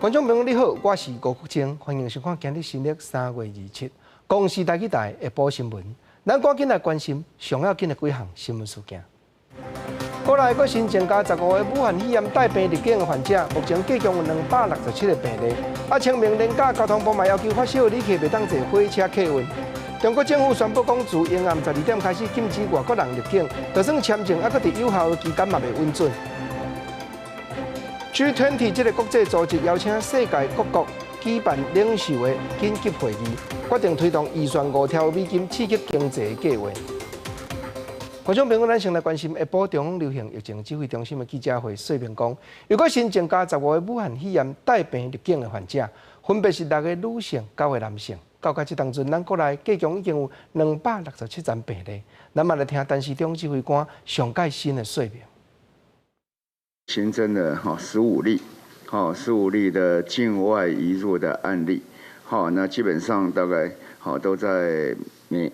觀眾朋友你好，我是吳國清，歡迎收看今日新曆3月27，公視台語台下晡新聞。咱趕緊來關心上要緊的幾項新聞事件。國內閣新增加15個武漢肺炎帶病入境的患者，目前計共有267個病例。啊，清明連假交通部嘛要求發燒旅客袂當坐火車客運。中國政府宣布講，自昏暗12點開始禁止外國人入境，就算簽證猶閣佇有效的期間嘛袂允准。G20 這個國際組織邀請世界各國舉辦領袖的緊急會議，決定推動預算5兆美金刺激經濟的計劃。觀眾朋友，咱先來關心下晡中央流行疫情指揮中心的記者會，說明講，又閣新增加十五個武漢肺炎帶病入境的患者，分別是六个女性、九個男性。到這當陣，咱國內計共已經有267人病例。咱嘛來聽陳時中指揮官上蓋新的說明。新增的哈十五例，好十五例的境外移入的案例，好，那基本上大概好都在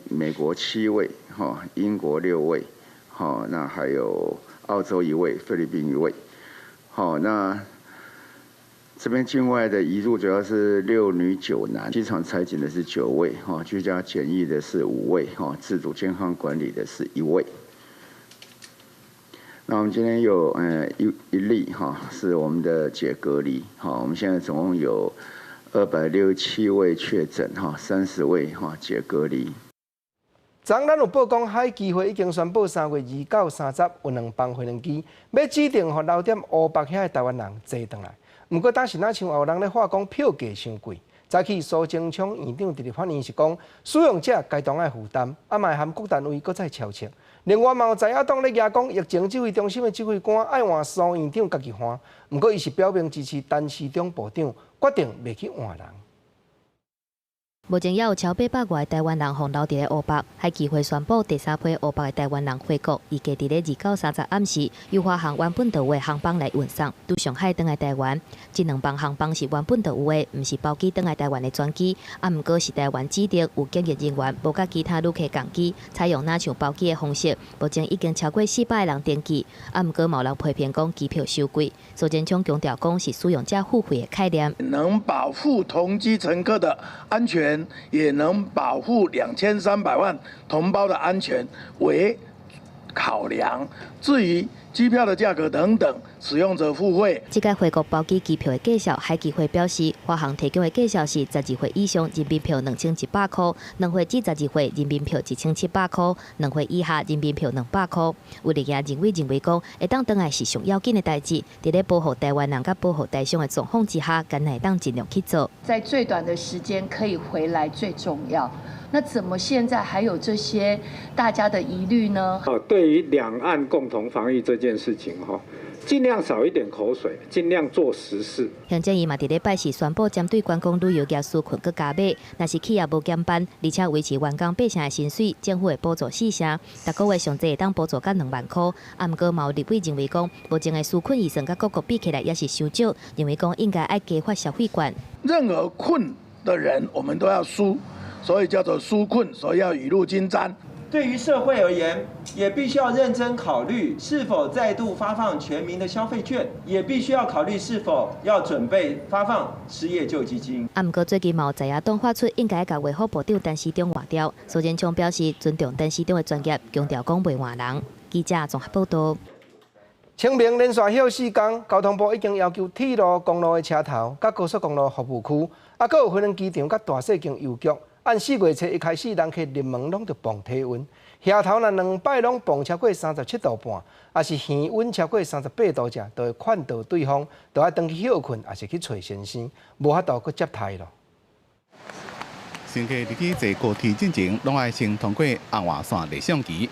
美國七位，哈，英國六位，好，那還有澳洲一位，菲律賓一位，好，那這邊境外的移入主要是六女九男，機場採檢的是九位，哈，居家檢疫的是五位，哈，自主健康管理的是一位。那我們今天有一例哈，是我們的解隔離哈，我們現在總共有267位確診哈，30位哈解隔離。昨咱有報講，海基會已經宣布3月2到30有兩班飛輪機欲指定予留踮烏北遐的台灣人坐轉來。毋過當時若像有人咧話講票價傷貴。早起蘇貞昌院長佇立法院是講，使用者該當愛負擔，啊嘛會含各單位閣再敲策。另外嘛有在野黨咧舉講，疫情指揮中心的指揮官愛換蘇院長家己換，毋過伊是表明支持陳時中部長，決定袂去換人。目前猶有超800外台灣人予留佇咧烏北，海基會宣布第三批烏北的台灣人回國，預計佇咧2到30暗時，由華航原本就有的航班來運送，拄上海轉來台灣。這兩班航班是原本就有的，毋是包機轉來台灣的專機，啊，毋過是台灣指定有檢疫人員，無佮其他旅客仝機，採用若像包機的方式。目前已經超過400個人登記，啊，毋過嘛有人批評講機票傷貴。蘇貞昌強調講是使用者付費的概念，能保護同機乘客的安全，也能保護2300萬同胞的安全為考量。至於機票的價格等等，使用者付費。這個回國包機機票的介紹，海基會表示，華航提供的介紹是12歲以上人民票2100塊，2歲至12歲人民票1700塊，2歲以下人民票200塊。有綠營認為認為講，會當轉來是上要緊的代誌，佇咧保護台灣人佮保護台商的狀況之下，敢會當盡量去做。在最短的時間可以回來最重要。那怎麼現在還有這些大家的疑慮呢？哦，對於兩岸共同防疫這件事情，哈，盡量少一點口水，盡量做實事。行政院嘛，佇咧拜四宣布，針對觀光旅遊業紓困閣加碼，若是企業無減班，而且維持員工8成的薪水，政府會補助四成，逐個月上濟會當補助到2萬塊。啊，毋過嘛有立委認為講，目前的紓困預算佮各國比起來也是傷少，認為講應該愛加發消費券。任何困的人，我們都要紓。所以叫做紓困，所以要雨露均沾。對於社會而言，也必須要認真考慮是否再度發放全民的消費券，也必須要考慮是否要準備發放失業救濟金。啊，毋過最近嘛有在野黨發出應該共衛福部長陳時中換掉，蘇貞昌表示尊重陳時中的專業，強調講袂換人。記者綜合報道。清明連續歇四工，交通部已經要求鐵路、公路的車頭、佮高速公路服務區，啊，閣有飛輪機場佮大細間郵局。按4月初一開始，人客入門攏著磅體溫，額頭若兩擺攏磅超過37度半，抑是耳溫超過38度者，就會勸導對方，著愛轉去歇睏，抑是去揣先生，無法度閣接待咯。乘客入去坐高鐵進前，攏愛先通過紅外線熱相機。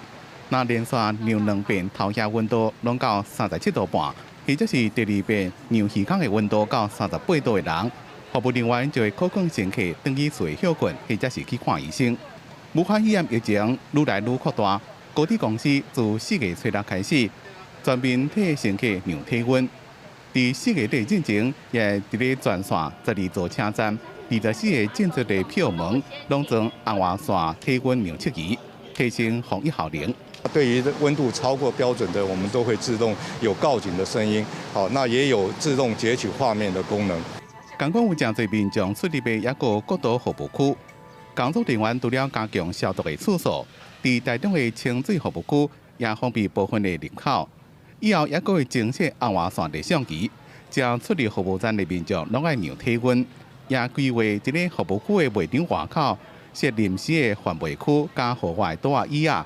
若連續量兩遍頭額溫度攏到37度半，或者是第二遍量耳孔的溫度到38度的人，服務人員就會鼓勸乘客轉去厝歇睏，或者是去看醫生。武漢肺炎疫情愈來愈擴大，高鐵公司自4月初六開始全面替乘客量體溫。佇4月底進前，也佇咧全線12座車站、24個進出的票門，攏裝紅外線體溫量測儀，提升防疫效能。對於溫度超過標準的，我們都會自動有告警的聲音。好，那也有自動截取畫面的功能。仝款有誠濟民眾出入的抑閣國道服務區，工作人員除了加強消毒的廁所，佇台中的清水服務區也封閉部分的入口。以後抑閣會增設紅外線攝像機，將出入服務站的民眾攏愛量體溫，也規劃這个服務區的賣場外口設臨時的販賣區佮戶外桌仔椅仔，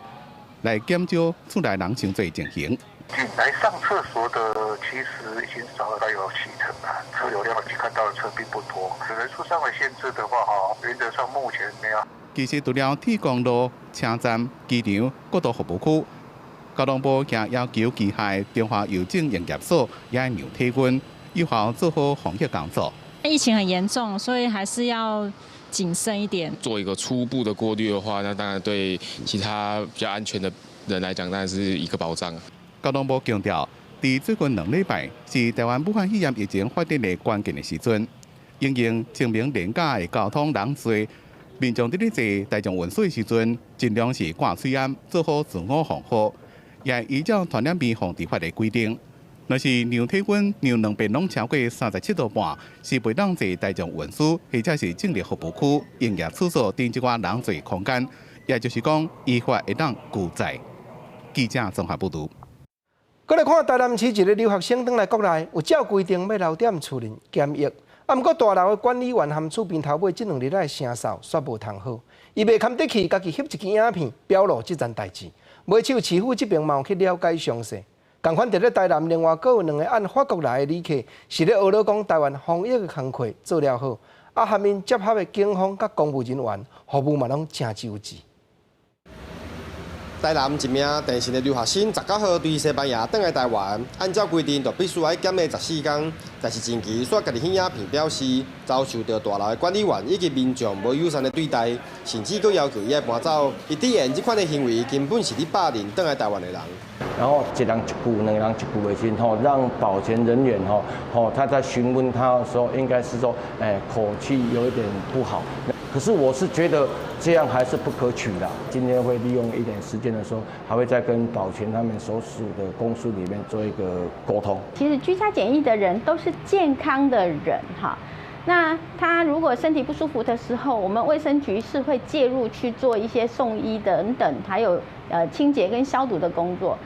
來減少厝內人傷濟情形。進來上廁所的其實已經少了大概有7成了，車流量看到的車並不多。人數上的限制的話，哈，原則上目前沒有。其實除了鐵公路、車站、機場、國道服務區，交通部也要求旗下中華郵政營業所也愛量體溫，有效做好防疫工作。疫情很嚴重，所以還是要謹慎一點。做一個初步的過濾的話，那當然對其他比較安全的人來講，當然是一個保障。交通部強調，佇最近兩禮拜是台灣武漢肺炎疫情發展的關鍵的時陣，因應清明連假的交通人濟，民眾佇咧坐大眾運輸的時陣，盡量是掛喙罨，做好自我防護，也依照傳染病防治法的規定。若是量體溫量兩遍攏超過37.5度，是袂當坐大眾運輸，或者是進入服務區、營業處所等這寡人濟空間，也就是講，依法會當拒載。記者綜合報導。閣來看台南市一个留學生轉來國內，有照規定欲留踮厝內檢疫，啊，毋過大樓的管理員和厝邊頭尾這兩日來聲掃煞無通好，伊袂堪得氣，家己翕一支影片表露這層代誌。尾手市府這邊嘛有去了解詳細。仝款佇咧台南，另外閣有兩个按法國來的旅客，是咧呵咾講台灣防疫的工課做了好，啊，和𪜶接合的警方佮公務人員服務嘛攏誠周至。台南一名鄭姓的留學生19號對西班牙轉來台灣，按照規定就必須愛檢疫14天，但是近期煞家己翕影片表示，遭受著大樓的管理員以及民眾無友善的對待，甚至閣要求伊愛搬走。伊直言這款的行為根本是咧霸凌轉來台灣的人。然後一人一句，兩人一句的時吼，讓保全人員吼吼他在詢問他的時候，應該是說，欸，口氣有一點不好。可是我是覺得這樣還是不可取的。今天會利用一點時間的時候，還會再跟保全他們所屬的公司裡面做一個溝通。其實居家檢疫的人都是健康的人哈，那他如果身體不舒服的時候，我們衛生局是會介入去做一些送醫等等，還有清潔跟消毒的工作。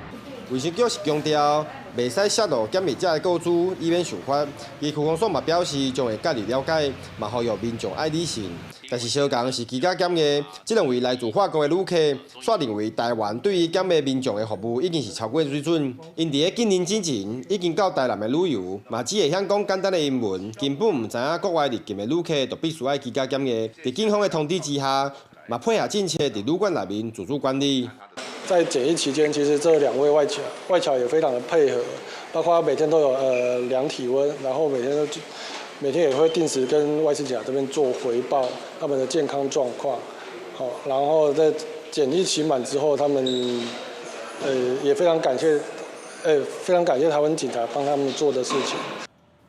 衛生局是強調，袂使洩露檢疫者的個資，以免受罰。而區公所嘛表示將會介入了解，嘛呼籲民眾愛理性。但是相仝是居家檢疫，這兩位來自法國的旅客，煞認為台灣對於檢疫民眾的服務已經是超過水準。𪜶佇咧禁令之前已經到台南的旅遊，嘛只會曉講簡單的英文，根本毋知影國外入境的旅客就必須愛居家檢疫。佇警方的通知之下，嘛配合政策佇旅館內面自主管理。在檢疫期間，其實這兩位外僑也非常的配合，包括每天都有量體溫，然後每天也會定時跟外事警察這邊做回報他們的健康狀況。好，然後在檢疫期滿之後，他們也非常感謝台灣警察幫他們做的事情。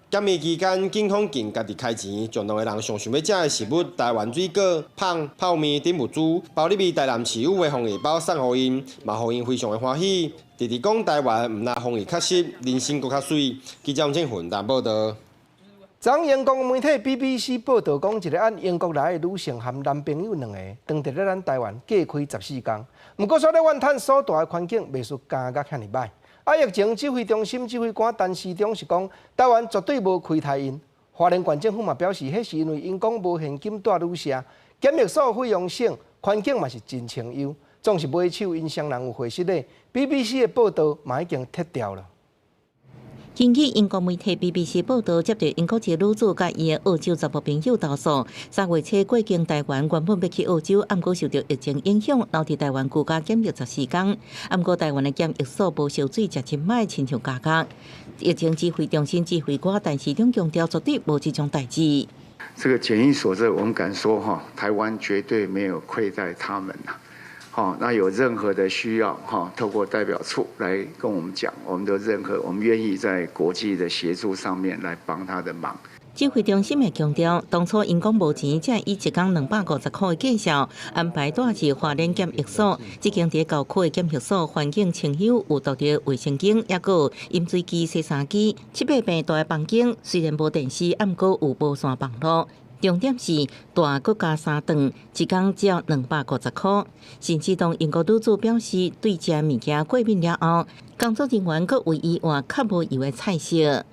檢疫期間，警方更家己開錢，將兩个人上想欲食的食物，台灣水果、麭、泡麵等物資，包入去台南市府的防疫包送予𪜶，嘛予𪜶非常的歡喜。直直講台灣毋但防疫確實，人生閣較媠。記者王正雲台報導。昨英國媒體 BBC 報導講，一个按英國來的女性和男朋友兩个，當佇咧咱台灣隔開14天，毋過煞咧怨嘆所蹛的環境袂輸監獄遐爾䆀。啊！疫情指揮中心指揮官陳時中是講，台灣絕對無虧待𪜶。花蓮縣政府嘛表示，彼是因為𪜶講無現金蹛旅社，檢疫所費用省，環境嘛是真清幽。總是尾手𪜶雙人有回失禮，BBC 的報導嘛已經撤掉了。根據英國媒體 BBC 報導，接著英國一个女子佮伊的澳洲查某朋友投訴，3月初過境台灣，原本欲去澳洲，毋過受著疫情影響，留佇台灣居家檢疫14天。毋過台灣的檢疫所無燒水，食真䆀，親像監獄。疫情指揮中心指揮官陳時中強調，絕對無這種代誌。這個檢疫所，這我們敢說哈，台灣絕對沒有虧待他們吶。好，那有任何的需要哈，透過代表處來跟我們講，我們都任何，我們願意在國際的協助上面來幫他的忙。指揮中心也強調，當初𪜶講無錢，才以一工250箍的價數安排蹛佇花蓮檢疫所。這間佇郊區的檢疫所環境清幽，有獨立衛生間，抑閣有飲水機、洗衫機，七八坪大的房間，雖然無電視，毋過有無線網路。重點是大閣加三頓，一工只要250箍。甚至當英國女子表示對這物件過敏了後，工作人員閣為伊換較無油的菜色。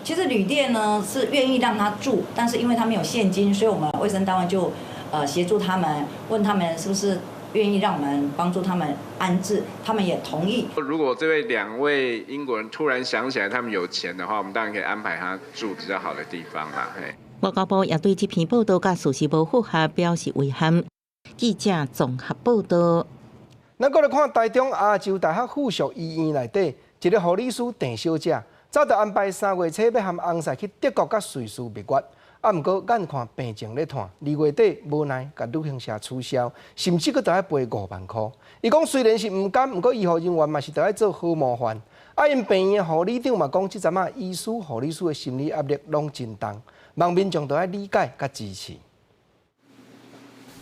其實旅店呢是願意讓他住，但是因為他沒有現金，所以我們衛生單位就協助他們，問他們是不是願意讓我們幫助他們安置，他們也同意。如果這位兩位英國人突然想起來他們有錢的話，我們當然可以安排他住比較好的地方啦。嘿。外交部也對這篇報道佮事實無符合表示遺憾。記者綜合報道。咱閣來看台中亞洲大學附屬醫院內底一个護理師鄭小姐，早就安排3月初欲含翁婿去德國佮瑞士蜜月，啊，毋過眼看病情咧拖，2月底無奈共旅行社取消，甚至閣著愛賠5萬箍。伊講雖然是毋甘，毋過醫護人員嘛是著愛做好模範。啊，𪜶病院的護理長嘛講，這陣仔醫師、護理師的心理壓力攏真重，望民眾著愛理解佮支持。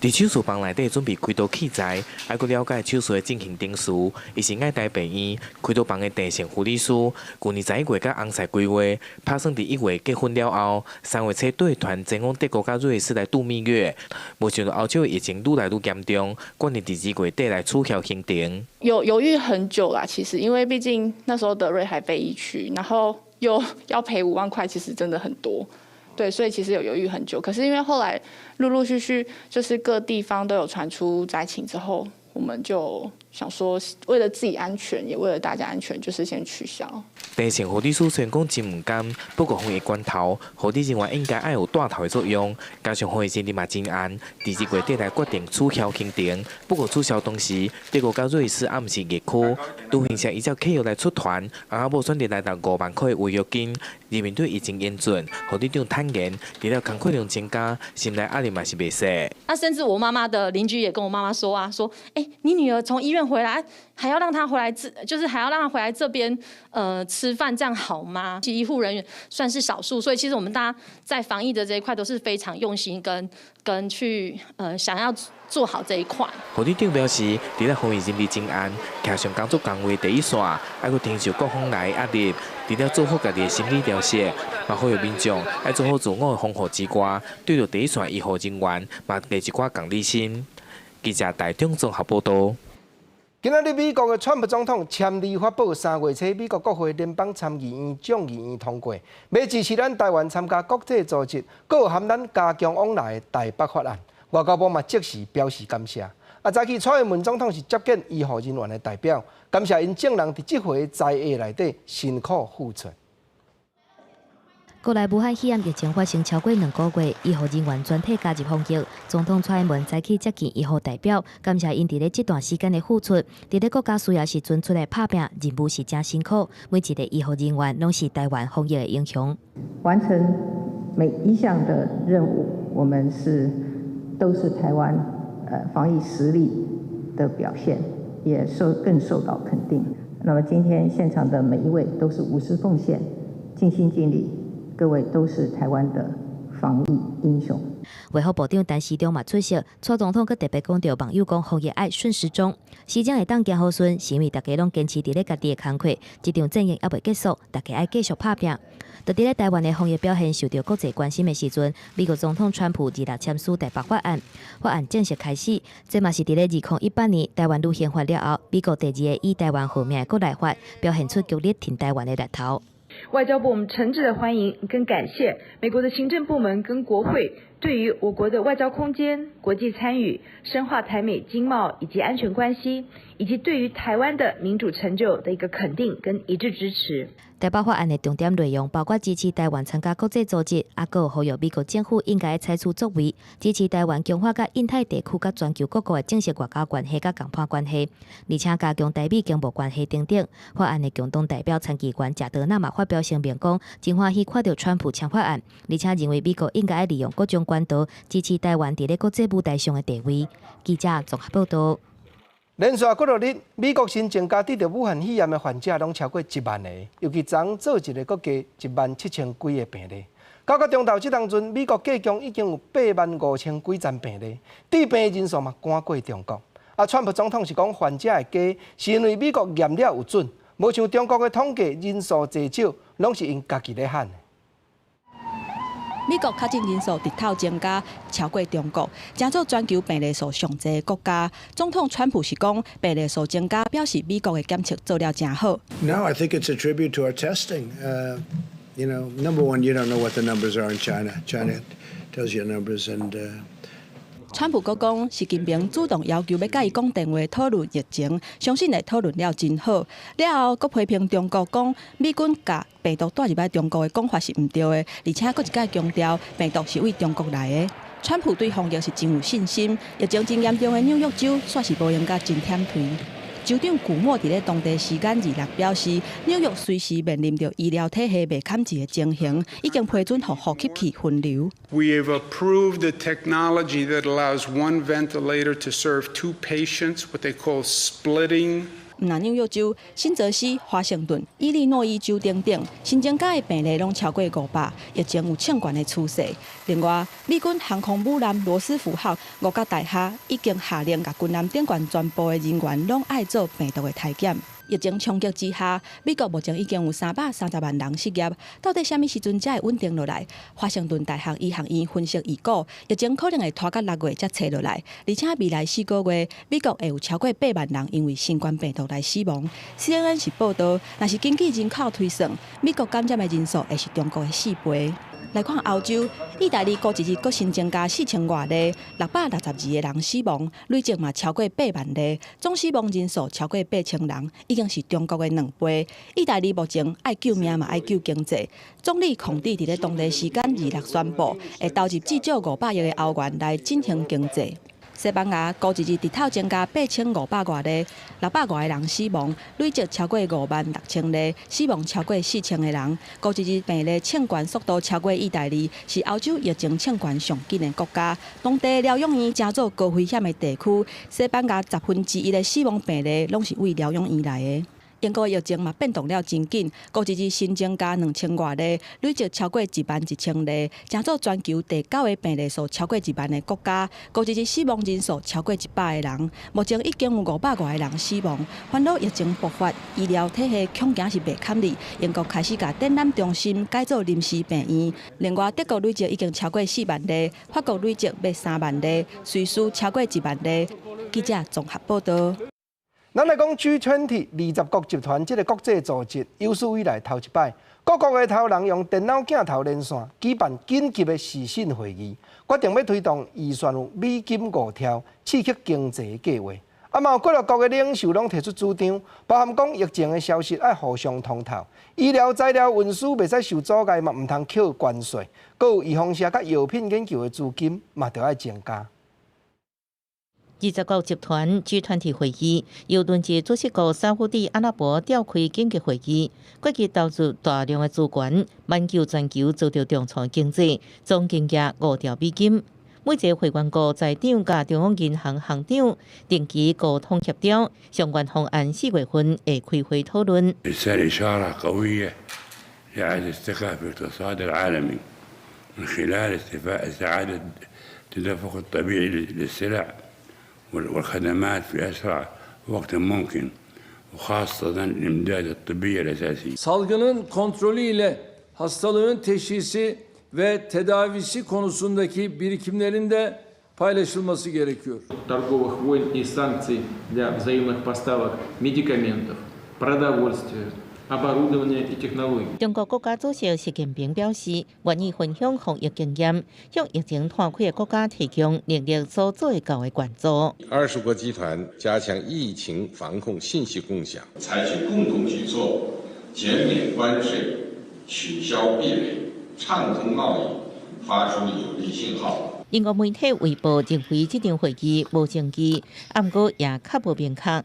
佇手術房內底準備開刀器材，愛閣了解手術的進行程序。伊是愛台病院開刀房的鄭姓護理師，舊年11月佮翁婿規劃，拍算佇1月結婚了後，3月初帶團前往德國佮瑞士來度蜜月。無想到歐洲疫情愈來愈嚴重，決定佇2月底來取消行程。有猶豫很久啦，其實因為畢竟那時候德瑞還非疫區，然後又要賠5萬塊，其實真的很多。對，所以其實有猶豫很久，可是因為後來陸陸續續就是各地方都有傳出災情之後，我們就想說，為了自己安全，也為了大家安全，就是先取消。鄭姓護理師雖然講真毋甘，不過防疫關頭，護理人員應該愛有帶頭的作用。加上防疫政策嘛真嚴，佇2月底來決定取消行程。不過取消當時，德國佮瑞士猶毋是疫區，旅行社依照契約來出團，翁仔某選擇來擔5萬塊的違約金。而面對疫情嚴峻，護理長坦言，除了工課量增加，心內壓力嘛是袂細。啊，甚至我媽媽的鄰居也跟我媽媽說啊，說，欸，你女兒從醫院回來，還要讓她回來這，就是還要讓她回來這邊，吃飯，這樣好嗎？其實醫護人員算是少數，所以其實我們大家在防疫的這一塊都是非常用心跟去，想要做好這一塊。護理長表示，除了防疫人力真嚴，徛上工作崗位第一線，還閣承受各方來的壓力，除了做好家己的心理調適，嘛呼籲民眾愛做好自我的防護之外，對著第一線醫護人員，嘛加一寡同理心。記者台中綜合報道。今仔日美國的川普總統簽字發布3月初美國國會聯邦參議院、眾議院通過，欲支持咱台灣參加國際組織，閣有含咱加強往來的台北法案。外交部嘛即時表示感謝。啊，早起蔡英文總統是接見醫護人員的代表，感謝𪜶眾人佇這回災厄內底辛苦付出。國內武漢肺炎疫情發生超過2個月，醫護人員全體加入防疫。總統蔡英文早起接見醫護代表，感謝𪜶佇咧這段時間的付出。佇咧國家需要時陣出來拍拚，任務是誠辛苦。每一个醫護人員攏是台灣防疫的英雄。完成每一項的任務，我們是都是台灣防疫實力的表現，也更受到肯定。那麼今天現場的每一位都是無私奉獻、盡心盡力。各位都是台灣的防疫英雄。衛福部長陳時中嘛出席，蔡總統閣特別講著網友講防疫愛順時鐘，時鐘會當行予順，是因為大家攏堅持佇咧家己的工課，這場戰役猶未結束，大家愛繼續拍拚。就佇咧台灣的防疫表現受著國際關心的時陣，美國總統川普26簽署台北法案，法案正式開始。這嘛是佇咧2018年台灣旅行法了後，美國第二个以台灣號名的國內法，表現出強力挺台灣的力頭。外交部，我們誠摯的歡迎跟感謝美國的行政部門跟國會對於我國的外交空間、國際參與、深化台美經貿以及安全關係，以及對於台灣的民主成就的一個肯定跟一致支持。台北法案的重點內容包括支持台灣參加國際組織，啊，閣有呼籲美國政府應該採取作為，支持台灣強化佮印太地區佮全球各國的正式外交關係佮共伴關係，而且加強台美經貿關係等等。法案的共同代表參議員賈德納嘛發表聲明講，真歡喜看著川普簽法案，而且認為美國應該利用各種管道支持台灣佇咧國際舞台上的地位。記者綜合報道。連續幾落日，美國新增加得著武漢肺炎的患者攏超過1萬个，尤其昨昏做一日閣加1萬7千幾个病例。到到中晝這當陣，美國計共已經有8萬5千幾層病例，致病人數嘛趕過中國。啊，川普總統是講患者會加，是因為美國驗了有準，無像中國的統計人數濟少，攏是𪜶家己咧喊。美國確診人數直透增加，超過中國，成做全球病例數上濟的國家。總統川普是講，病例數增加表示美國的檢測做了誠好。 No, I think it's a tribute to our testing. Number one, you don't know what the numbers are in China. China tells you numbers, and 川普閣講，習近平主動要求欲佮伊講電話討論疫情，相信會討論了真好。了後，閣批評中國講，美軍共病毒帶入來中國的講法是毋對的，而且閣一擺強調病毒是對中國來的。川普對防疫是真有信心，疫情真嚴重的紐約州，煞是無閒共真忝頹。州長古莫佇咧當地時間26表示，紐約隨時面臨著醫療體系袂堪治的情形，已經批准予呼吸器分流。 We have approved the technology that allows one ventilator to serve two patients, what they call splitting. 毋但紐約州、新澤西、華盛頓、伊利諾伊州等等，新增加的病例攏超過500，疫情有衝懸的趨勢。另外，美軍航空母艦羅斯福號五角大廈已經下令，共軍艦頂懸全部的人員攏愛做病毒的篩檢。疫情衝擊之下，美國目前已經有330萬人失業，到底啥物時陣才會穩定落來？華盛頓大學醫學院分析預估，疫情可能會拖到6月才衰落來，而且未來4個月，美國會有超過8萬人因為新冠病毒來死亡。CNN 是報導，若是根據人口推算，美國感染的人數會是中國的4倍。來看歐洲，意大利過一日閣新增加4000外例，662個人死亡，累計嘛超過8萬例，總死亡人數超過8000人，已經是中國的2倍。意大利目前愛救命嘛愛救經濟，總理孔蒂佇咧當地時間26宣布，會投入至少500億的歐元來振興經濟。西班牙過一日直透增加8500外例，600外個人死亡，累計超過5萬6千例，死亡超過4000個人。過一日病例衝懸速度超過意大利，是歐洲疫情衝懸上緊的國家。當地療養院成做高危險的地區，西班牙1/10的死亡病例攏是對療養院來的。英國疫情嘛變動了真緊，過一日新增加2000外例，累計超過1萬1千例，成做全球第九个病例數超過1萬的國家。過一日死亡人數超過100個人，目前已經有500外個人死亡。煩惱疫情爆發，醫療體系恐驚是袂堪得。英國開始共展覽中心改做臨時病院。另外，德國累計已經超過4萬例，法國累計欲3萬例，瑞士超過1萬例。記者綜合報導。咱來講 G20 20國集團這個國際組織有史以來頭一擺，各國的頭人用電腦鏡頭連線舉辦緊急的視訊會議，決定欲推動預算有美金5兆刺激經濟的計劃。啊，嘛有幾若國的領袖攏提出主張，包含講疫情的消息愛互相通透，醫療材料運輸袂使受阻礙，嘛毋通扣關稅，閣有預防射佮藥品研究的資金嘛，著愛增加。 20國集團 G20 會議由輪值主席國沙烏地阿拉伯召開緊急會議，決議投入大量的資源，挽救全球遭著重創經濟，總金額5兆美金。每一个會員國財長佮中央銀行行長定期溝通協調，相關方案4月份會開會討論。 إرسال إشارة قوية لإعادة الثقة في الاقتصاد العالمي من خلال استعادة التدفق الطبيعي للسلع والخدمات في أسرع وقت ممكن وخاصة الإمدادات الطبية الأساسية. Salgının kontrolü ile hastalığın teşhisi ve tedavisi konusundaki birikimlerin de paylaşılması gerekiyor. Торговых войн и санкций для взаимных поставок медикаментов, продовольствия, оборудования и технологий. 中國國家主席習近平表示，願意分享防疫經驗，向疫情拖虧的國家提供能力所做會到的援助。 20國集團加強疫情防控信息共享，採取共同舉措，減免關稅、取消壁壘、暢通貿易，發出有力信號。英國媒體衛報認為這場會議無證據，毋過也較無明確。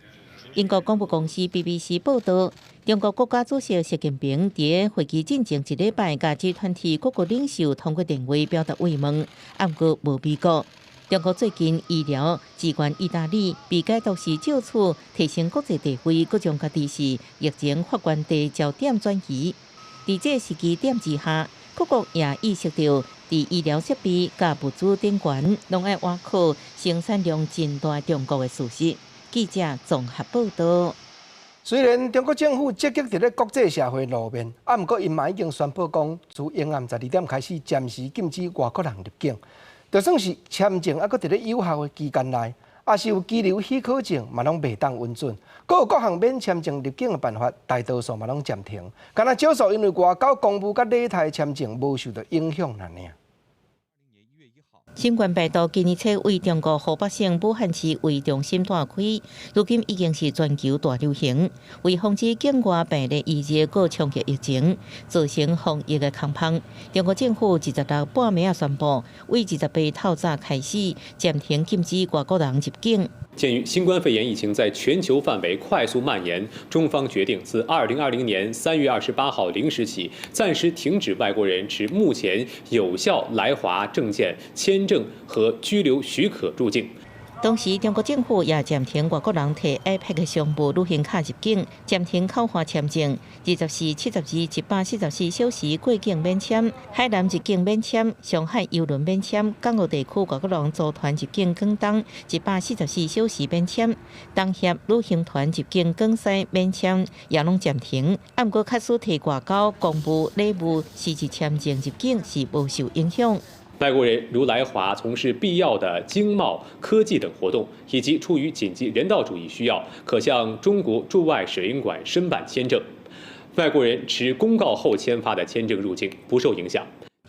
英國廣播公司 BBC 報導，中國國家主席習近平佇會議進前一禮拜，佮 G20 各國領袖通過電話表達慰問，毋過無美國。中國最近醫療支援意大利，被解讀是藉此提升國際地位，閣將家己是疫情發源地焦點轉移。佇這個時機點之下，各國也意識到，佇醫療設備佮物資頂懸，攏愛倚靠生產量真大中國的事實。記者綜合報導。雖然中國政府積極佇咧國際社會露面，啊，毋過𪜶嘛已經宣布講，自下暗12點開始暫時禁止外國人入境，就算是簽證猶閣佇咧有效的期間內，抑是有居留許可證，嘛攏袂當允准。閣有各項免簽證入境的辦法，大多數嘛攏暫停。干焦少數因為外交公務佮禮待簽證無受到影響爾。新冠病毒今年初為中國湖北省武漢市為中心蹠開，如今已經是全球大流行。為防止境外病例移入，閣衝擊疫情，造成防疫的空縫，中國政府26半暝仔宣布，為28透早開始暫停禁止外國人入境。鑑於新冠肺炎疫情在全球範圍快速蔓延，中方決定自2020年3月28號0時起，暫時停止外國人持目前有效來華證件、簽證和居留許可入境。同時，中國政府也暫停外國人提 iPad 的商務旅行卡入境，暫停口岸簽證，24、72、144小時過境免簽，海南入境免簽，上海郵輪免簽，港澳地區外國人組團入境廣東144小時免簽，東協旅行團入境廣西免簽，也攏暫停。毋過，假使提外交、公務、禮物、私人簽證入境是無受影響。外國人如來華從事必要的經貿、科技等活動，以及出於緊急人道主義需要，可向中國駐外使領館申辦簽證。外國人持公告後簽發的簽證入境不受影響。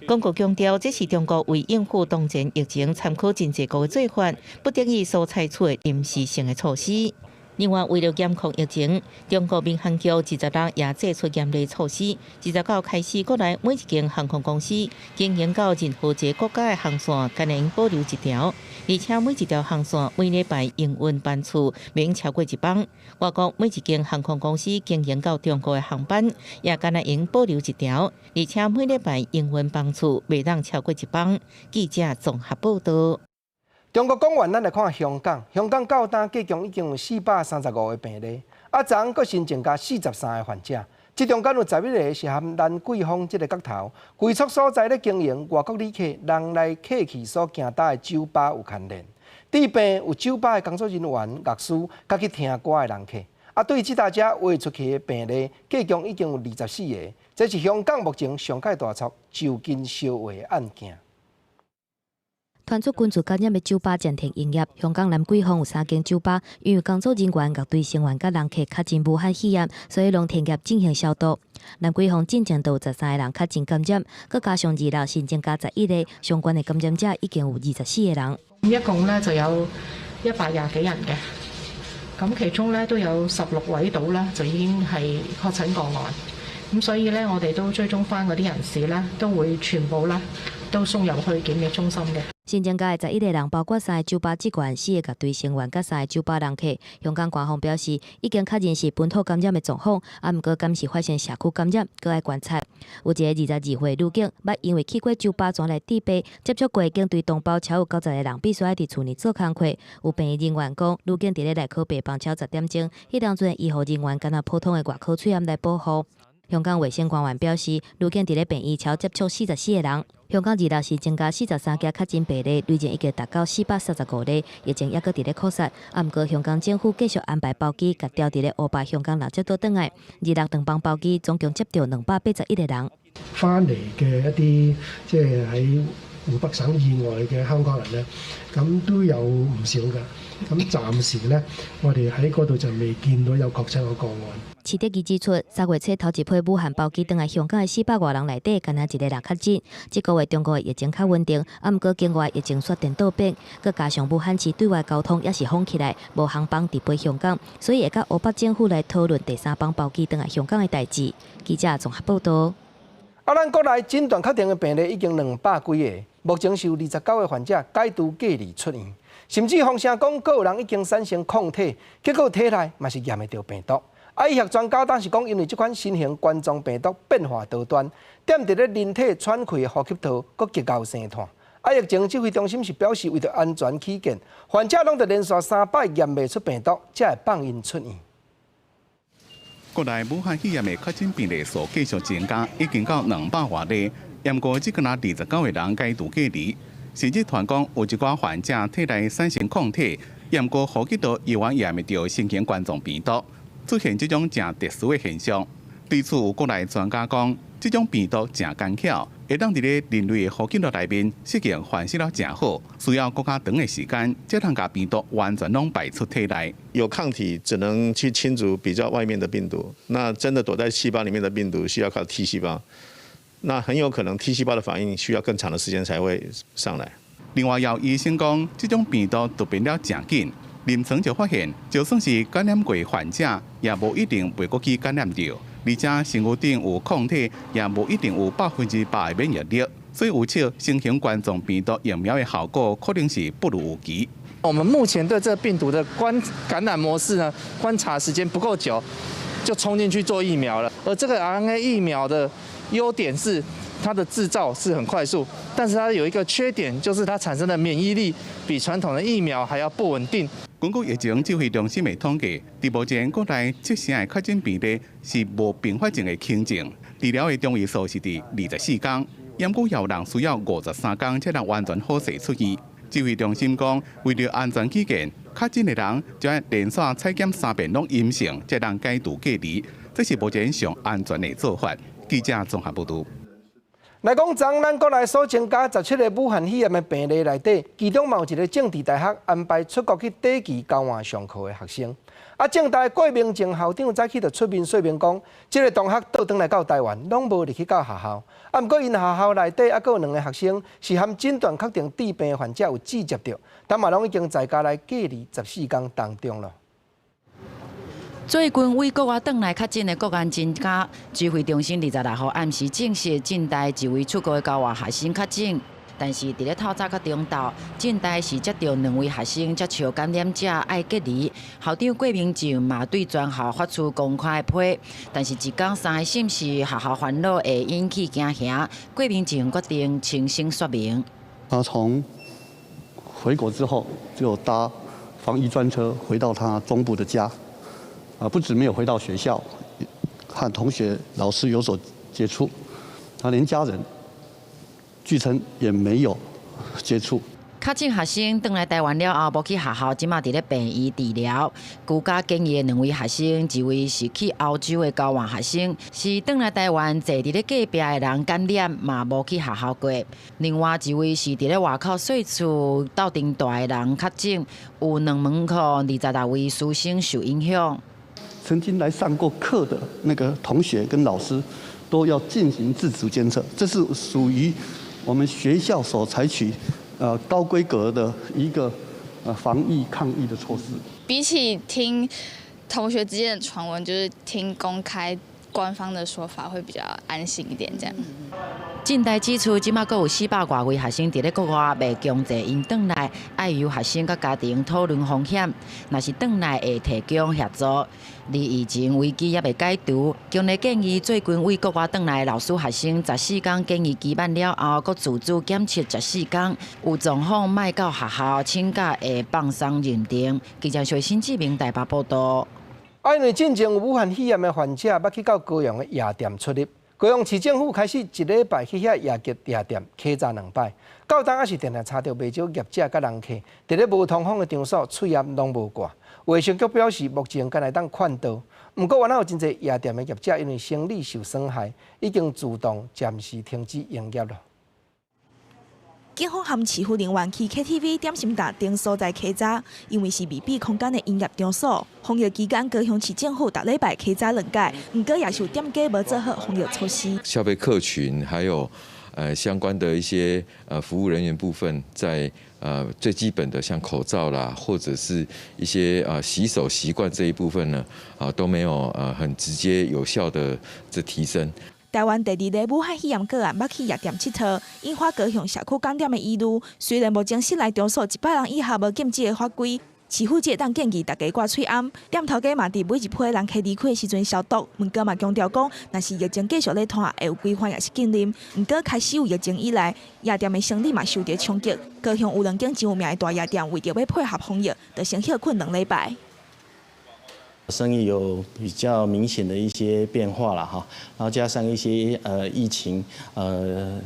公告強調，這是中國為應付當前疫情參考真濟國的做法，不得已所採取的臨時性的措施。另外，為了嚴控疫情，中國民航局26也祭出嚴厲措施。29開始，國內每一間航空公司經營到任何一個國家的航線，干焦保留一條，而且每一條航線每禮拜營運班次免超過一班。外國每一間航空公司經營到中國的航班，也干焦保留一條，而且每禮拜營運班次袂當超過一班。記者綜合報導。中國講完，咱來看香港。香港到今計共已經有435個病例，啊，昨昏閣新增加43個患者。這中間有11個是和蘭桂坊這个角頭歸屬所在咧經營外國旅客人來客去所行搭的酒吧有牽連。治病有酒吧的工作人員、樂師，佮去聽歌的人客。啊，對這搭遮挖出去的病例，計共已經有24個。這是香港目前上蓋大宗就近相話的案件。傳出群聚感染的酒吧暫停營業。香港蘭桂坊有三間酒吧，因為工作人員、樂隊成員佮人客確診武漢肺炎，所以攏停業進行消毒。蘭桂坊進前都有13個人確診感染，閣加上26新增加11個，相關的感染者已經有24個人。一共咧就有120幾人嘅，咁其中咧都有16位度啦，就已經係確診個案。咁所以咧，我哋都追蹤翻嗰啲人士咧，都會全部咧都送入去檢疫中心嘅。新增加的11個人，包括三個酒吧職員、四個樂隊成員，佮三個酒吧人客。香港官方表示，已經確認是本土感染的狀況，啊，毋過敢是發生社區感染，閣愛觀察。有一個22歲女警，捌因為去過酒吧轉來治病，接觸過警隊同胞超過90個人，必須愛佇厝內做工課。有病院人員講，女警佇咧內科病房超10點鐘，彼當陣醫護人員敢若普通的外科喙罨來保護。香港衛生官員表示，女警佇咧病院超接觸44個人。香港26是增加43件確診病例，累計已經達到435例，疫情猶閣佇咧擴散。啊，毋過香港政府繼續安排包機，共調佇咧烏壩香港人接倒轉來。26長班包機總共接著281個人。翻嚟嘅一啲即係喺湖北省以外嘅香港人咧，咁都有唔少㗎。咁暫時咧，我哋喺嗰度就未見到有確診嘅個案。徐德義指出，3月初頭一批武漢包機轉來香港的400外人內底，干焦一個人確診。這個月中國的疫情較穩定，啊，毋過境外疫情煞顛倒變，閣加上武漢市對外交通猶是封起來，無航班直飛香港，所以會佮湖北政府來討論第三班包機轉來香港的代誌。記者綜合報導。啊，咱國內診斷確定的病例已經200幾個，目前是有29個患者解除隔離出院，甚至風聲講，閣有人已經產生抗體，結果體內嘛是驗會著病毒。啊，醫學專家當時講，因為這款新型冠狀病毒變化多端，踮佇咧人體喘氣的呼吸道，閣極𠢕生湠。啊，疫情指揮中心是表示，為著安全起見，患者攏著連續三擺驗袂出病毒，才會放𪜶出院。國內武漢肺炎的確診病例數繼續增加，已經到200外例。毋過只敢若29個人解除隔離，甚至傳講有一寡患者體內產生抗體，毋過呼吸道猶原驗袂著新型冠狀病毒，出現這種誠特殊的現象。對此有國內專家講，這種病毒誠奸巧，會當佇咧人類的呼吸道內面適應繁殖了誠好，需要閣較長的時間，才通共病毒完全攏排出體內。有抗體只能去清除比較外面的病毒，那真的躲在細胞裡面的病毒需要靠 T 細胞，那很有可能 T 細胞的反應需要更長的時間才會上來。另外，有醫生講，這種病毒突變了誠緊，臨床就發現，就算是感染過患者，也無一定袂閣去感染著。而且身軀頂有抗體，也無一定有100%的免疫力，所以預測新型冠狀病毒疫苗的效果可能是不如預期。我們目前對這個病毒的觀感染模式呢，觀察時間不夠久，就衝進去做疫苗了。而這個 RNA 疫苗的優點是它的製造是很快速，但是它有一個缺點，就是它產生的免疫力比傳統的疫苗還要不穩定。根據疫情指揮中心的統計，佇目前國內七成的確診病例是無併發症的輕症，治療的中位數是佇24天，毋過有人需要53天才能完全好勢出院。指揮中心講，為著安全起見，確診的人就愛連續採檢三遍攏陰性，才能解除隔離。這是目前上安全的做法。記者綜合報導。來講，昨咱國內所增加17個武漢肺炎的病例內底，其中嘛有一個政治大學安排出國去短期交換上課的學生。啊，政大郭明政校長早起就出面說明講，這個同學倒轉來到台灣，攏無入去到學校。啊，毋過𪜶學校內底猶閣有兩個學生是含診斷確定致病患者有接觸著，但嘛攏已經在家來隔離14天當中了。最近對國外轉來確診的個案增加，指揮中心26號暗時證實，政大一位出國的交換學生確診，但是佇咧透早佮中晝，政大是接著兩位學生接觸感染者愛隔離。校長郭明政嘛對全校發出公開批，但是一工三个省市學校煩惱會引起驚嚇，郭明政決定親身說明。他從回國之後就搭防疫專車回到他中部的家。啊，不止沒有回到學校，和同學、老師有所接觸，他連家人據稱也沒有接觸。確診學生轉來台灣了後，無去學校，這馬佇咧病院治療。居家檢疫的兩位學生，一位是去歐洲的交換學生，是轉來台灣坐佇咧隔壁的人感染，嘛無去學校過。另外一位是佇咧外口細厝鬥陣蹛的人確診，有兩門課26位師生受影響。曾經來上過課的那個同學跟老師，都要進行自主監測，這是屬於我們學校所採取高規格的一個防疫抗疫的措施。比起聽同學之間的傳聞，就是聽公開官方的說法會比較安心一點，這樣。政大指出，這馬閣有400外位學生佇咧國外，袂強制𪜶轉來，愛由學生佮家庭討論風險。若是轉來會提供協助。而疫情危機猶未解除，強烈建議最近對國外轉來的老師學生，14天檢疫期滿了後，閣自主檢測十四天，有狀況莫到學校請假會放鬆認定。記者徐新志明台北報導。啊，因為進前有武漢肺炎的患者，捌去到高雄的夜店出入，高雄市政府開始一禮拜去遐夜夜店稽查兩擺，到今猶是定定查著袂少業者佮人客，佇咧無通風的場所，喙罨攏無掛。衛生局表示，目前敢會當勸導，毋過原來有真濟夜店的業者因為生理受損害，已經自動暫時停止營業了。警方和市府人員去 KTV 點心店等所在稽查，因為是密閉空間的營業場所。防疫期間，高雄市政府逐禮拜稽查兩擺，毋過也是有店家無做好防疫措施。消費客群還有相關的一些服務人員部分，在最基本的像口罩啦，或者是一些洗手習慣這一部分呢，啊都沒有很直接有效的這提升。台灣第二例武漢肺炎個案，捌去夜店𨑨迌，引發高雄社區感染的疑慮。雖然目前室內場所100人以下無禁止的法規，市府只會當建議大家掛喙罨，店頭家嘛佇每一批人客離開的時陣消毒。毋過嘛強調講，若是疫情繼續咧拖，會有規範抑是禁令。毋過開始有疫情以來，夜店的生意嘛受著衝擊。高雄有兩間真有名的大夜店，為著欲配合防疫，就先歇睏兩禮拜。生意有比較明顯的一些變化了哈，然後加上一些疫情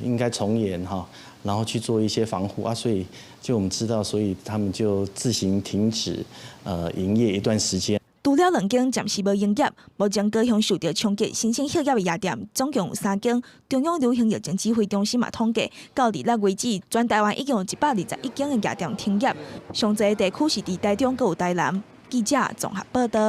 應該從嚴哈，然後去做一些防護啊，所以就我們知道，所以他們就自行停止營業一段時間。除了兩間暫時無營業，目前高雄受著衝擊申請歇業的夜店總共有三間。中央流行疫情指揮中心嘛統計，到禮六為止，全台灣已經有121間的夜店停業。上濟地區是佇台中，閣有台南。記者綜合報道。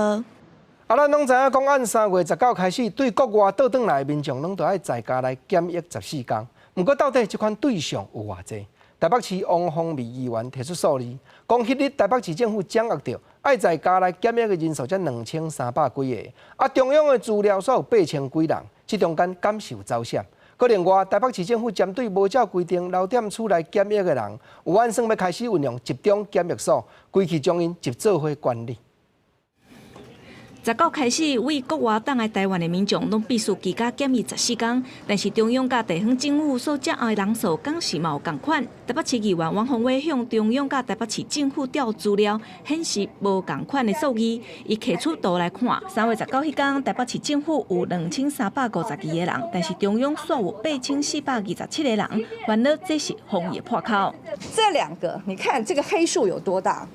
啊，咱攏知影講，按3月19開始，對國外倒轉來的民眾，攏著愛在家來檢疫14天。毋過，到底這款對象有偌濟？台北市王鴻薇議員提出數字，講彼日台北市政府掌握著愛在家來檢疫的人數才2300幾个，啊，中央的資料煞有8000幾人，這中間敢是有走閃？閣另外，台北市政府針對無照規定留踮厝內檢疫的人，有按算欲開始運用集中檢疫所，規氣將𪜶集做伙管理。 19開始，對國外轉來台灣的民眾，攏必須居家檢疫14天。但是中央佮地方政府所掌握的人數，敢是嘛有仝款。台北市議員王鴻薇向中央佮台北市政府調資料，顯示無仝款的數字。伊提出圖來看，3月19彼工，台北市政府有2352個人，但是中央煞有8427個人，煩惱這是防疫破口。這兩個，你看這個黑數有多大？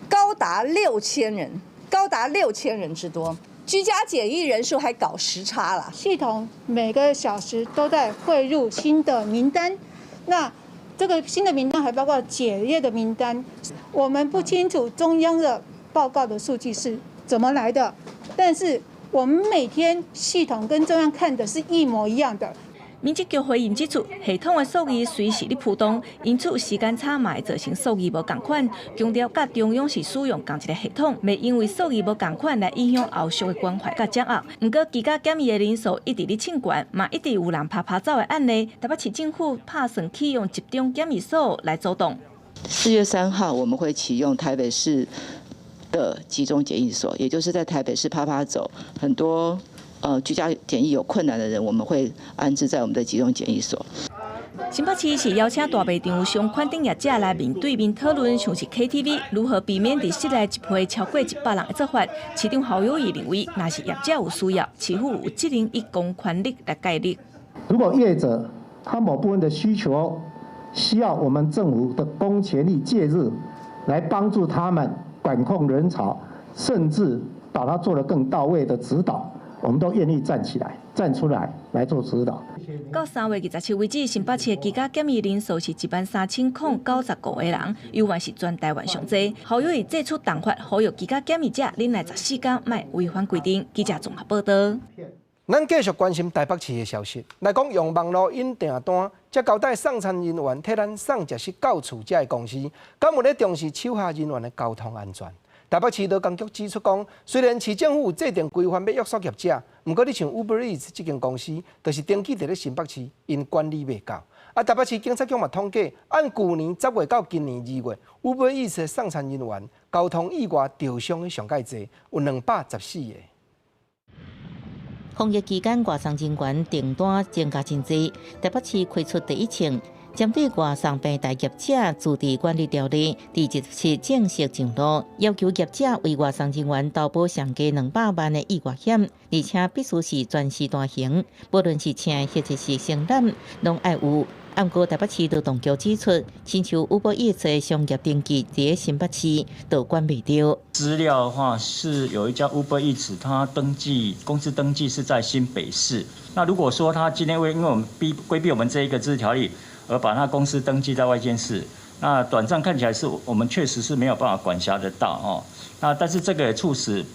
高達6000人。高達6000人之多，居家檢疫人數還搞時差了。系統每個小時都在匯入新的名單，那這個新的名單還包括解約的名單。我們不清楚中央的報告的數據是怎麼來的，但是我們每天系統跟中央看的是一模一樣的。民政局回應指出，系統的數字隨時咧浮動，因此時間差嘛會造成數字無仝款。強調佮中央是使用仝一个系統，袂因為數字無仝款來影響後續的關懷佮掌握。毋過居家檢疫的人數一直咧衝懸，嘛一直有人趴趴走的案例。台北市政府拍算啟用集中檢疫所來阻擋。 4月3號，我們會啟用台北市的集中檢疫所，也就是在台北市趴趴走很多。居家檢疫有困難的人，我們會安置在我們的集中檢疫所。新北市是邀請大賣場相關頂業者來面對面討論，像是 KTV 如何避免佇室內集會超過100人的做法。市長侯友宜認為，若是業者有需要，市府有責任以公權力來介入。如果業者他某部分的需求需要我們政府的公權力介入，來幫助他們管控人潮，甚至把它做得更到位的指導。我們都願意站起來，站出來來做指導。到3月27為止，新北市的居家檢疫人數是13,095個人，猶原是全台灣上濟。侯友宜祭出重罰，呼籲居家檢疫者忍耐14天，莫違反規定。記者綜合報道。咱繼續關心台北市的消息，來講用網路印訂單，才交代送餐人員替咱送食食到厝這个公司，敢有咧重視手下人員的交通安全？台北市勞工局指出講，雖然市政府有制定規範欲約束業者，毋過你像 Uber Eats 這間公司，就是登記佇咧新北市，𪜶管理袂到。啊，台北市警察局嘛統計，按舊年10月到今年2月，Uber Eats 的送餐人員交通意外著傷的上蓋濟，有214個。防疫期間，外送人員訂單增加真濟，台北市開出第一槍。針對外送平台業者自治管理條例，佇27正式上路，要求業者為外送人員投保上低200萬的意外險，而且必須是全時段型，無論是請或者是承攬，攏愛有。毋過台北市勞動局指出，親像 Uber Eats 的商業登記佇新北市都管袂著。資料的話，是有一家 Uber Eats，它登記公司登記是在新北市。那如果說他今天為因為我們避規避我們這一個自治條例，而把他公司登記在外縣市，那短暫看起來是我們確實是沒有辦法管轄得到哦。那但是這個也促使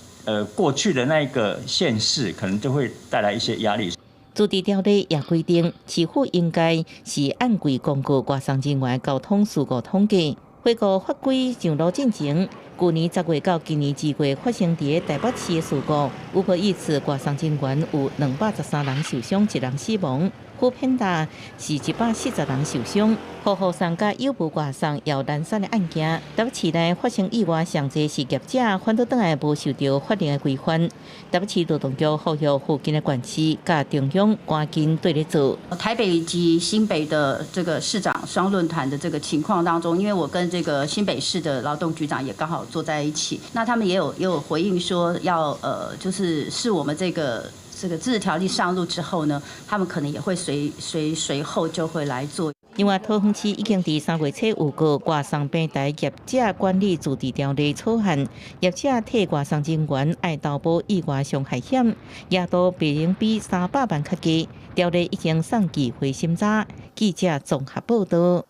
過去的那個縣市可能就會帶來一些壓力。自治條例也規定，市府應該是按季公告外送人員交通事故統計。回顧法規上路進前，舊年10月到今年2月發生佇台北市的事故，Uber Eats 外送人員有213人受傷，一人死亡。富胖達是140人受傷。服務送佮有無外送又難產的案件，台北市內發生意外，上濟是業者返倒轉來無受著法令的規範。台北市勞動局呼籲附近的縣市佮中央趕緊對咧做。台北及新北的這個市長雙論壇的這個情況當中，因為我跟這個新北市的勞動局長也剛好坐在一起，那他們也有回應說要就是是我們這個自治條例上路之後呢，他們可能也會隨後就會來做。另外，桃園市已經佇3月初有個外送平台業者管理自治條例草案，業者替外送人員愛投保意外傷害險，額度袂用比300萬較低。條例已經送議會審查。記者綜合報導。